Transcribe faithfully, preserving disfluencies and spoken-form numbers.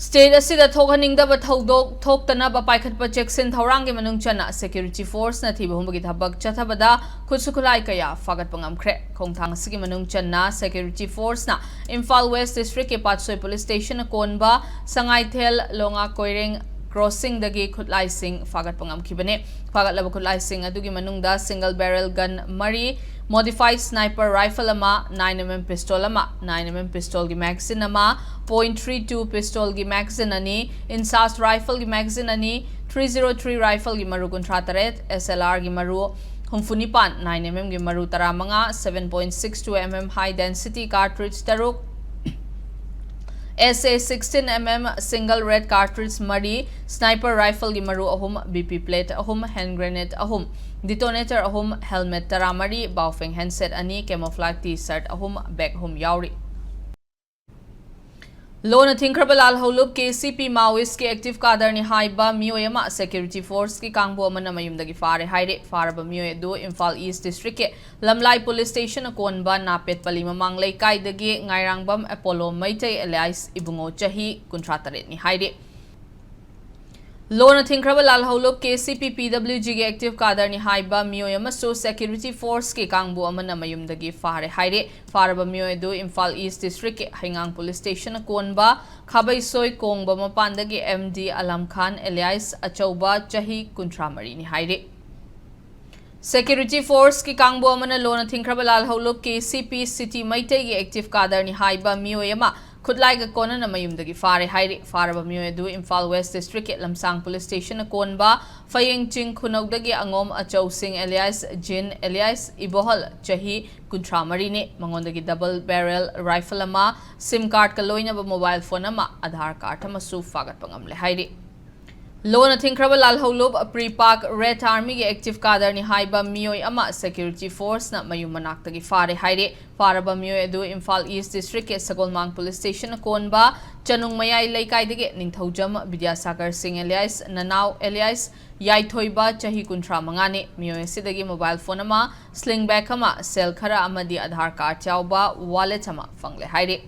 State ꯑꯁꯤꯗ ꯊꯣꯛꯍꯟꯅꯤꯡꯗꯕ ꯊꯧꯗꯣꯛ ꯊꯣꯛꯇꯅꯕ ꯄꯥꯏꯈꯠꯄ ꯆꯦꯛꯁꯤꯟ ꯊꯧꯔꯥꯡꯒꯤ ꯃꯅꯨꯡ ꯆꯟꯅ security force ꯅ ꯊꯤꯕ ꯍꯨꯝꯕꯒꯤ ꯊꯕꯛ ꯆꯠꯊꯕꯗ ꯈꯨꯠꯁꯨ ꯈꯨꯠꯂꯥꯏ ꯀꯌꯥ ꯐꯥꯒꯠꯄ ꯉꯝꯈ꯭ꯔꯦ꯫ ꯈꯣꯡꯊꯥꯡ ꯑꯁꯤꯒꯤ ꯃꯅꯨꯡ ꯆꯟꯅ security force ꯅ ꯏꯝꯐꯥꯜ West District ꯀꯤ ꯄꯥꯠꯁꯣꯏ Police Station ꯀꯣꯟꯕ ꯁꯉꯥꯏꯊꯦꯜ ꯂꯣꯉꯥ ꯀꯣꯏꯔꯦꯡ crossing ꯗꯒꯤ ꯈꯨꯠꯂꯥꯏꯁꯤꯡ ꯐꯥꯒꯠꯄ ꯉꯝꯈꯤꯕꯅꯤ꯫ ꯐꯥꯒꯠꯂꯕ ꯈꯨꯠꯂꯥꯏꯁꯤꯡ ꯑꯗꯨꯒꯤ ꯃꯅꯨꯡꯗ single barrel gun ꯃꯔꯤ, modified sniper rifle ꯑꯃ, nine M M pistol ꯑꯃ, nine M M pistol ꯒꯤ magazine ꯑꯃ, point three two pistol ꯒꯤ magazine ꯑꯅꯤ, INSAS rifle ꯒꯤ magazine ꯑꯅꯤ, three zero three rifle ꯒꯤ ꯃꯔꯨ ꯀꯨꯟꯊ꯭ꯔꯥ ꯇꯔꯦꯠ, S L R ꯒꯤ ꯃꯔꯨ ꯍꯨꯝꯐꯨ ꯅꯤꯄꯥꯟ, nine M M ꯒꯤ ꯃꯔꯨ ꯇꯔꯥ ꯃꯉꯥ, seven point six two M M high density cartridge ꯇꯔꯨꯛ, S A sixteen M M single red cartridge ꯃꯔꯤ, sniper rifle ꯒꯤ ꯃꯔꯨ ꯑꯍꯨꯝ, B P plate ꯑꯍꯨꯝ, hand grenade ꯑꯍꯨꯝ, detonator ꯑꯍꯨꯝ, helmet ꯇꯔꯥ ꯃꯔꯤ, Baofeng handset ꯑꯅꯤ, camouflage T-shirt ꯑꯍꯨꯝ, bag ꯑꯍꯨꯝ ꯌꯥꯎꯔꯤ꯫ ꯂꯣꯅ ꯊꯤꯡꯈ꯭ꯔꯕ ꯂꯥꯜꯍꯧꯂꯨꯞ K C P Maoist ꯀꯤ active cadre ꯅꯤ ꯍꯥꯏꯕ ꯃꯤꯑꯣꯏ ꯑꯃ security force ꯀꯤ ꯀꯥꯡꯕꯨ ꯑꯃꯅ ꯃꯌꯨꯝꯗꯒꯤ ꯐꯥꯔꯦ ꯍꯥꯏꯔꯦ꯫ ꯐꯥꯔꯕ ꯃꯤꯑꯣꯏ ꯑꯗꯨ ꯏꯝꯐꯥꯜ East District ꯀꯤ ꯂꯝꯂꯥꯏ Police Station ꯀꯣꯟꯕ ꯅꯥꯄꯦꯠ ꯄꯂꯤ ꯃꯃꯥꯡ ꯂꯩꯀꯥꯏꯗꯒꯤ ꯉꯥꯏꯔꯥꯡꯕꯝ ꯑꯦꯄꯣꯂꯣ ꯃꯩꯇꯩ alias ꯏꯕꯨꯡꯉꯣ ꯆꯍꯤ ꯀꯨꯟꯊ꯭ꯔꯥ ꯇꯔꯦꯠ ꯅꯤ ꯍꯥꯏꯔꯤ꯫ ꯂꯣꯅ ꯊꯤꯡꯈ꯭ꯔꯕ ꯂꯥꯜꯍꯧꯂꯨꯞ K C P P W G ꯒꯤ active cadre ꯅꯤ ꯍꯥꯏꯕ ꯃꯤꯑꯣꯏ ꯑꯃꯁꯨ security force ꯀꯤ ꯀꯥꯡꯕꯨ ꯑꯃꯅ ꯃꯌꯨꯝꯗꯒꯤ ꯐꯥꯔꯦ ꯍꯥꯏꯔꯤ꯫ ꯐꯥꯔꯕ ꯃꯤꯑꯣꯏ ꯑꯗꯨ ꯏꯝꯐꯥꯜ East District ꯀꯤ ꯍꯩꯉꯥꯡ Police Station ꯀꯣꯟꯕ ꯈꯥꯕꯩꯁꯣꯏ ꯀꯣꯡꯕ ꯃꯄꯥꯟꯗꯒꯤ M D ꯑꯂꯝ ꯈꯥꯟ alias ꯑꯆꯧꯕ ꯆꯍꯤ ꯀꯨꯟꯊ꯭ꯔꯥ ꯃꯔꯤ ꯅꯤ ꯍꯥꯏꯔꯤ꯫ Security force ꯀꯤ ꯀꯥꯡꯕꯨ ꯑꯃꯅ ꯂꯣꯅ ꯊꯤꯡꯈ꯭ꯔꯕ ꯂꯥꯜꯍꯧꯂꯨꯞ K C P City ꯃꯩꯇꯩꯒꯤ active cadre ꯅꯤ ꯍꯥꯏꯕ ꯃꯤꯑꯣꯏ ꯑꯃ ꯈꯨꯠꯂꯥꯏꯒ ꯀꯣꯟꯅꯅ ꯃꯌꯨꯝꯗꯒꯤ ꯐꯥꯔꯦ ꯍꯥꯏꯔꯤ꯫ ꯐꯥꯔꯕ ꯃꯤꯑꯣꯏ ꯑꯗꯨ ꯏꯝꯐꯥꯜ West District ꯀꯤ ꯂꯝꯁꯥꯡ Police Station ꯀꯣꯟꯕ ꯐꯌꯦꯡ ꯆꯤꯡ ꯈꯨꯅꯧꯗꯒꯤ ꯑꯉꯣꯝ ꯑꯆꯧꯁꯤꯡ alias ꯖꯤꯟ alias ꯏꯕꯣꯍꯜ ꯆꯍꯤ ꯀꯨꯟꯊ꯭ꯔꯥ ꯃꯔꯤ ꯅꯤ꯫ ꯃꯉꯣꯟꯗꯒꯤ double barrel rifle ꯑꯃ, SIM card ꯀ ꯂꯣꯏꯅꯕ mobile phone ꯑꯃ, Aadhaar card ꯑꯃꯁꯨ ꯐꯥꯒꯠꯄ ꯉꯝꯂꯦ ꯍꯥꯏꯔꯤ꯫ ꯂꯣꯅ ꯊꯤꯡꯈ꯭ꯔꯕ ꯂꯥꯜꯍꯧꯂꯨꯞ Pre-Pak Red Army ꯒꯤ active cadre ꯅꯤ ꯍꯥꯏꯕ ꯃꯤꯑꯣꯏ ꯑꯃ security force ꯅ ꯃꯌꯨꯝ ꯃꯅꯥꯛꯇꯒꯤ ꯐꯥꯔꯦ ꯍꯥꯏꯔꯤ꯫ ꯐꯥꯔꯕ ꯃꯤꯑꯣꯏ ꯑꯗꯨ ꯏꯝꯐꯥꯜ East District ꯀꯤ ꯁꯒꯣꯜꯃꯥꯡ Police Station ꯀꯣꯟꯕ ꯆꯅꯨꯡ ꯃꯌꯥꯏ ꯂꯩꯀꯥꯏꯗꯒꯤ ꯅꯤꯡꯊꯧꯖꯝ ꯕꯤꯗ꯭ꯌꯥꯁꯥꯒꯔ ꯁꯤꯡ alias ꯅꯅꯥꯎ alias ꯌꯥꯏꯊꯣꯏꯕ ꯆꯍꯤ ꯀꯨꯟꯊ꯭ꯔꯥ ꯃꯉꯥ ꯅꯤ꯫ ꯃꯤꯑꯣꯏ ꯑꯁꯤꯗꯒꯤ mobile phone ꯑꯃ, sling bag ꯑꯃ, cell ꯈꯔ ꯑꯃꯗꯤ Aadhaar card ꯌꯥꯎꯕ wallet ꯑꯃ ꯐꯪꯂꯦ ꯍꯥꯏꯔꯤ꯫